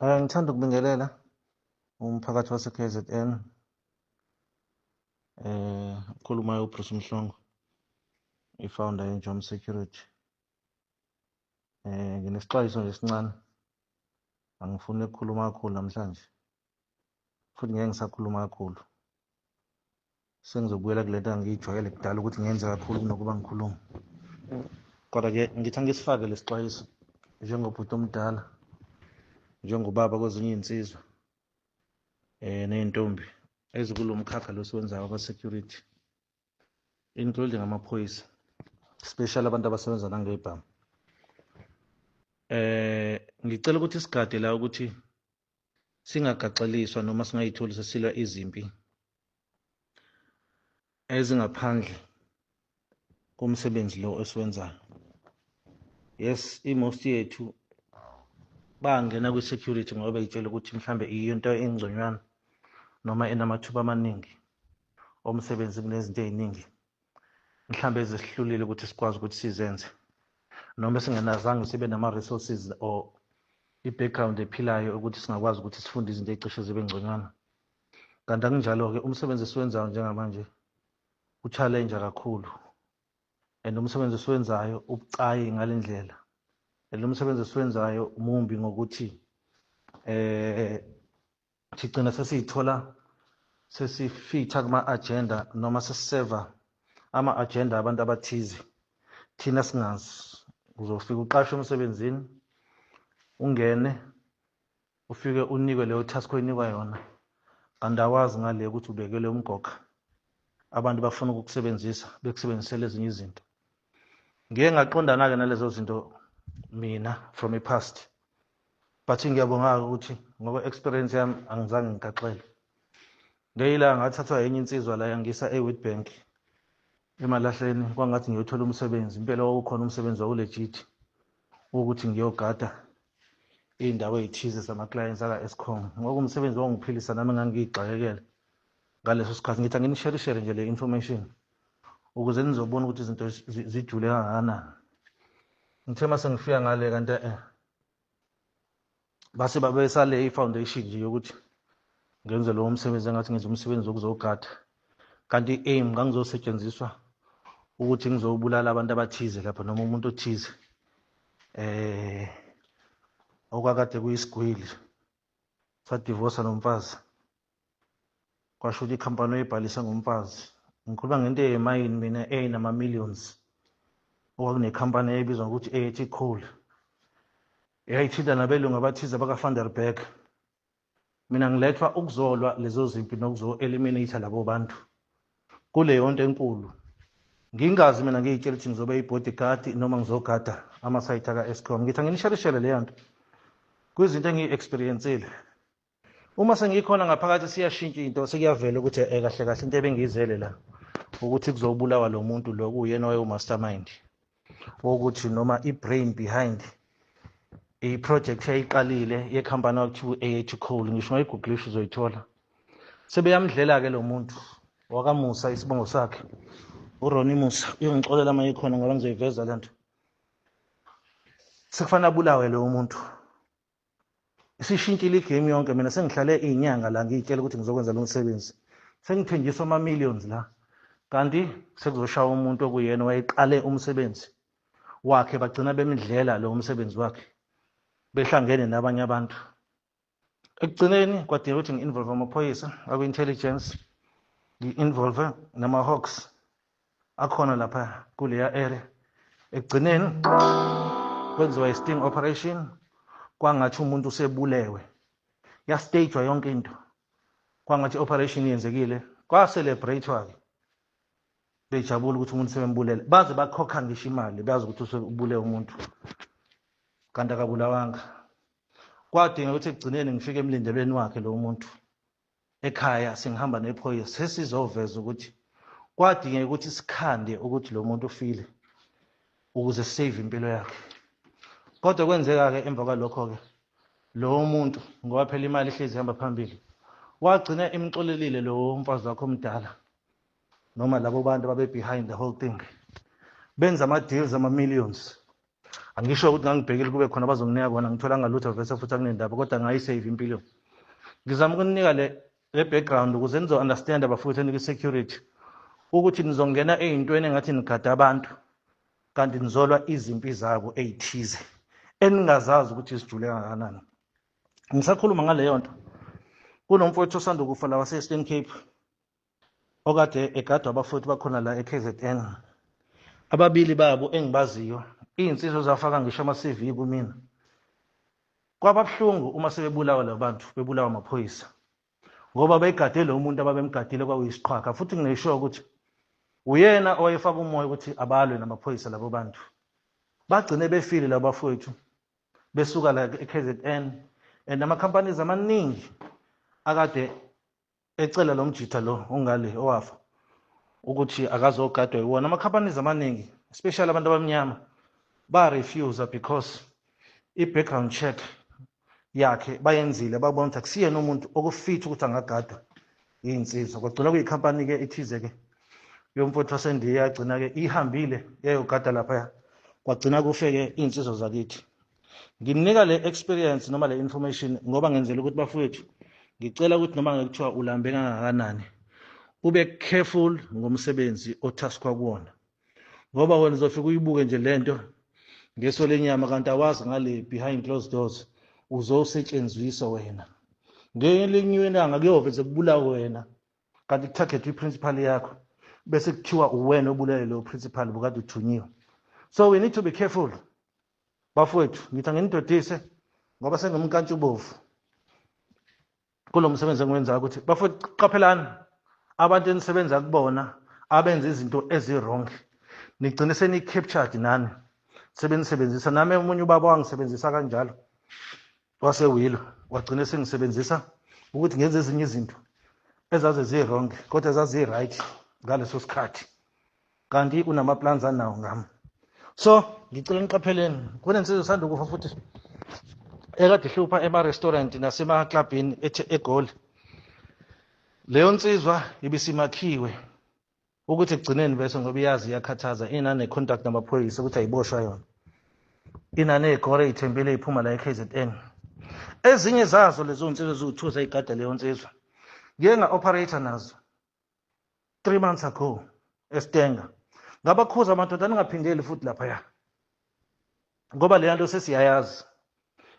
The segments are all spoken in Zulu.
Ngithanda ukubingelela umphakathi wase-KZN. Okhulumayo uBruce Mhlongo, i-founder ye-Njom Security. Nginesixwayiso nje esincane, angifuni ukukhuluma kakhulu namhlanje, futhi ngeke ngisakhuluma kakhulu. Sengizobuyela kule nto engangiyijwayele kudala ukuthi ngenze kakhulu kunokuba ngikhulume. Kodwa-ke ngithi angisifake lesixwayiso njengobhuti omdala, njengobaba kwezinye iy'nsizwa ney'ntombi ezikulo mkhakha lo esiwenzayo wakwa-security, including amaphoyisa, especially abantu abasebenza nangey'bhamu. Ngicela ukuthi sigade la ukuthi singagaxeliswa noma singayitholi sesilwa izimpi ezingaphandle komsebenzi lo esiwenzayo. Yes, i-most yethu bangena kwi-security ngoba bey'tshela ukuthi mhlambe iyo into engconywana noma enamathuba amaningi omsebenzi kunezinto ey'ningi mhlambe ezisihlulile ukuthi sikwazi ukuthi sizenze, noma singenazange sibe nama-resources or i-background ephilayo ukuthi singakwazi ukuthi sifunde izinto ey'cishe zibe ngconywana. Kanti akunjalo-ke, umsebenzi esiwenzayo njengamanje u-challenge kakhulu, and umsebenzi esiwenzayo ubucayi ngale ndlela, and umsebenzi esiwenzayo mumbi ngokuthi sigcina sesiyithola sesifitha kuma-agenda noma sesiseva ama-agenda abantu abathize thina singazi. Uzofika uqashwe emsebenzini, ungene, ufike unikwe leyo task oyinikwa yona, kanti awazi ngale ukuthi ubekelwe umgoga, abantu bafuna ukukusebenzisa, bekusebenzisela ezinye izinto. Ngike ngaqondana-ke nalezo zinto mina from i-past, but ngiyabonga-ke ukuthi ngoba experience yami angizange ngigaxele. Ngeyilanga ngathathwa enye insizwa la, yangisa e-Witbank emalahleni, kwangathi ngiyothola umsebenzi. Impela wawukhona umsebenzi, wawu-legit, wokuthi ngiyogada iy'ndawo ey'thize zama-clients aka-Eskom, ngoba umsebenzi wawungiphilisa nami ngangiyixakekele ngaleso sikhathi. Ngithi anginisherishere nje le information ukuze nizobona ukuthi izinto zijule kangakanani. Ngithe uma sengifika ngale, kanti base babesale i-foundation nje yokuthi ngenze lowo msebenzi, engathi ngenza umsebenzi wokuzogada, kanti i-aim ngangizosetshenziswa ukuthi ngizobulala abantu abathize lapha noma umuntu othize okwakade kuyisigwili, sadivosa nomfazi, kwasho ukuthi ikhampani oyibhalisa ngomfazi. Ngikhuluma ngento eyemayini mina eyinama-millions, okwakunekhampani eyayibizwa ngokuthi AAT Coal, eyayithinta nabelungu abathize baka-Van der Berg. Mina ngilethwa ukuzolwa lezo zimpi nokuzo-eliminate labo bantu kuleyo nto enkulu, ngingazi mina, ngiyitshela ukuthi ngizobe i-bodyguard noma ngizogada ama-site aka-Eskom. Ngithi anginisherishele leyo nto kwizinto engiyi-experiencile. Uma sengikhona ngaphakathi, siyashintsha into, sekuyavela ukuthi kahle kahle into ebengiyizele la ukuthi kuzobulawa lo muntu lo kuyena wayewu-mastermind wokuthi noma i-brain behind i-project eyayiqalile yekhampani okuthiwa u-AH Coal. Ngisho ungayigugulisha uzoyithola. Sebeyamdlela-ke lo muntu wakaMusa, isibongo sakhe uRonnie Musa, uyongixolela uma ikhona ngoba ngizoyiveza le nto. Sekufanele abulawe lowo muntu. Isishintshile i-game yonke. Mina sengihlale iy'nyanga la ngiy'tshela ukuthi ngizokwenza lo msebenzi, sengithenjiswa ama-millions la, kanti sekuzoshaya umuntu okuyena wayeqale umsebenzi wakhe. Bagcina bemdlela lo msebenzi wakhe behlangene nabanye abantu. Ekugcineni kwadingeka ukuthi ngi-involve amaphoyisa akwi-intelligence, ngi-involve nama-hawks akhona lapha kuleya area. Ekugcineni kwenziwa i-sting operation, kwangathi umuntu usebulewe, yastagwa yonke into, kwangathi i-operation yenzekile, kwa-celebrate-wa-ke, bejabula ukuthi umuntu sebembulele, baze bakhokha ngisho imali, bazi ukuthi usebule umuntu kanti akabulawanga. Kwadinga ukuthi ekugcineni ngifike emlindelweni wakhe lo muntu ekhaya, sengihamba nephoyisa, sesizoveza ukuthi kwadingeka ukuthi sikhande ukuthi lo muntu ufile ukuze save impilo yakhe. Kodwa kwenzeka-ke emva kwalokho-ke, lowo muntu, ngoba phela imali ihlezi ihamba phambili, wagcina imxolelile lowo mfazi wakhe omdala noma labo bantu babe behind the whole thing, benza ama-deals ama-millions. Angisho ukuthi ngangibhekile kube khona abazonginika kona, ngitholanga lutho vese futhi akunendaba, kodwa ngayisave impilo. Ngizama ukunika le background ukuze nizo-understand abafowethu enikwi-security ukuthi nizongena ey'ntweni engathi nigada abantu, kanti nizolwa izimpi zabo ey'thize eningazazi ukuthi zijule kangakanani. Ngisakhuluma ngaleyo nto, kunomfowethu osanda kufa la wase-Eastern Cape okade egadwa abafowethu bakhona la e-KZN. Ababili babo engibaziyo, iy'nsizwa zafaka ngisho ama-CV kumina. Kwaba buhlungu uma sebebulawa la bantu, bebulawa amaphoyisa, ngoba beyigade lo muntu ababemgadile kwakuyisiqhwaga. Futhi nginesho ukuthi uyena owayefaka umoya ukuthi abalwe namaphoyisa labo bantu. Bagcine befile labo bafowethu besuka la e-KZN, and ama-companies amaningi akade ecela lo mjitha lo ongale owafa ukuthi akazogadwa yiwona. Ama-companies amaningi, especially abantu abamnyama, ba-refuse because i-background check yakhe bayenzile, babona ukuthi akusiyena umuntu okufit ukuthi angagadwa iy'nsizwa. Kwagcina kuyikhampani-ke ethize-ke yomfowethu waseNdiya, yagcina-ke ihambile yayogada laphaya, kwagcina kufe-ke iy'nsizwa zakithi. Nginika le experience noma le information ngoba ngenzela ukuthi bafowethu, ngicela ukuthi noma ngekuthiwa ulambe kangakanani, ube careful ngomsebenzi otaskwa kuwona, ngoba wena uzofika uyibuke nje lento ngeso lenyama, kanti awazi ngale behind closed doors uzosetshenziswa wena. Ngelinye ilanga kuyoveze kubulawe wena, kanti kutarget i-principal yakho, bese kuthiwa uwena obulele lo principal bukade uthunyiwe. So we need to be careful bafowethu. Ngithi anginidodise ngoba sengumkantshubovu kulo msebenzi engiwenzayo, ukuthi bafowethu, qaphelani abantu enisebenza kubona abenza izinto ezi-wrong, nigcine seni-captured nani, sebenisebenzisa. Nami omunye ubaba wangisebenzisa kanjalo wasewilo, wagcine sengisebenzisa ukuthi ngenze ezinye izinto ezaze zi-wrong kodwa zazi-right ngaleso sikhathi, kanti unama-plans anawo ngami. So ngicela niqapheleni. Kunensizwa esanda kufa futhi ekade ihlupha ema-restaurant nasemaklabhini eGoli. Leyo nsizwa ibisimakhiwe ukuthi ekugcineni bese, ngoba iyazi iyakhathaza, inane-contact namaphoyisa ukuthi ayiboshwa yona, inaney'gore ey'thembile ey'phuma la e-KZN. Ezinye zazo lezo nsizwa eziwu-two zayigada leyo nsizwa, ngike nga-operate nazo 3 months ago eStanger. Ngabakhuza, amadoda, ningaphindeli futhi laphaya ngoba leya nto sesiyayazi.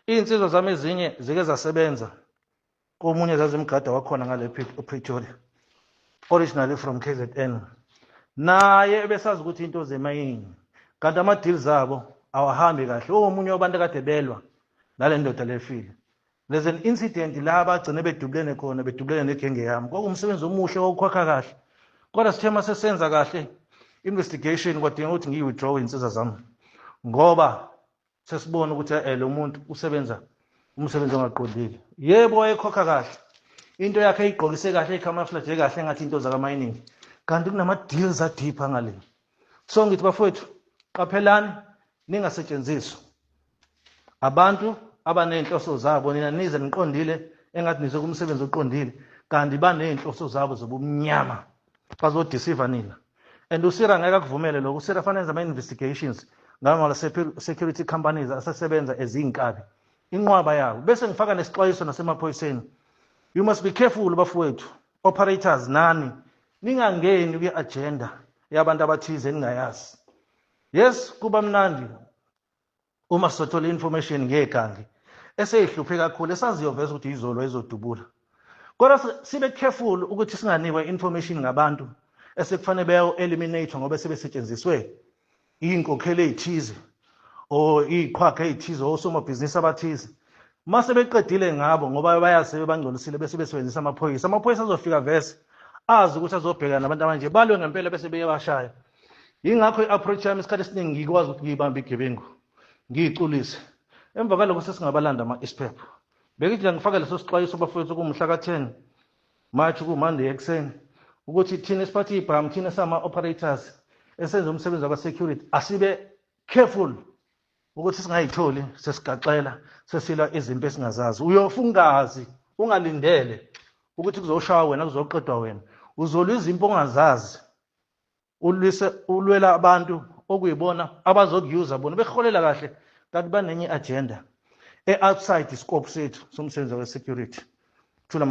Iy'nsizwa zami ezinye zike zasebenza komunye zazimgada wakhona ngale Pretoria, originally from KZN, naye ebesazi ukuthi into zemayini, kanti ama-deals abo awahambi kahle. Omunye wabantu akade belwa nale ndoda lefile, there's an incident la abagcine bedubulene khona, bedubulene negenge yami. Kwakuwumsebenzi omuhle wokukhokha kahle, kodwa sithe uma sesenza kahle investigation, kwadinga ukuthi ngiyi-withdraw iy'nsiza zami ngoba sesibona ukuthi lo muntu usebenza umsebenzi ongaqondile. Yebo, wayekhokha kahle, into yakhe eyigqokise kahle, icamouflage kahle engathi into zaka-mining, kanti kunama-deals adeep angale. So ngithi bafowethu, qaphelani, ningasetshenziswa abantu abaney'nhloso zabo. Nina nize niqondile engathi nize kumsebenzi oqondile, kanti baney'nhloso zabo zobumnyama, bazodeceive nina. And uPSIRA ngeke akuvumele lokho. UPSIRA fanele enze ama-investigations ngama security companies asesebenza eziyinkabi, inqwaba yawo. Bese ngifaka nesixwayiso nasemaphoyiseni: you must be careful bafowethu, operators nani, ningangeni kwi-agenda yabantu abathize eningayazi. Yes, kuba mnandi uma sizothola i-information ngegangi eseyihluphe kakhulu, esaziyo vese ukuthi izolo ezodubula, kodwa sibe careful ukuthi singanikwa i-information ngabantu esekufanele beyo-eliminate ngoba sebesetshenziswe iy'nkokhelo ey'thize or iy'qhwaga ey'thize, osomabhizinisi abathize. Mase beqedile ngabo, ngoba bayazi sebebangcolisile, bese besebenzisa amaphoyisa. Amaphoyisa azofika vese azi ukuthi azobhekana nabantu abanje, balwe ngempela, bese beyabashaya. Yingakho i-approach yami isikhathi esiningi ngikwazi ukuthi ngiyibambe igebengu, ngiyiculise, emva kwalokho sesingabalanda ama-ISPAP. Bekithi ngifake leso sixwayiso bafowethu, kumhla ka-10 March, ku-Monday ekuseni, ukuthi thina esiphathe ibhamu, thina sama-operators esenza umsebenzi wakwa-security, asibe careful ukuthi singayitholi sesigaxela sesilwa izimpi esingazazi. Uyofa ungazi, ungalindele ukuthi kuzoshaya wena, kuzoqedwa wena. Uzolwa izimpi ongazazi, ulwise ulwela abantu okuyibona abazokuyuza bona bekuholela kahle, kanti banenye i-agenda e-outside scope sethu somsebenzi we-security. Thula.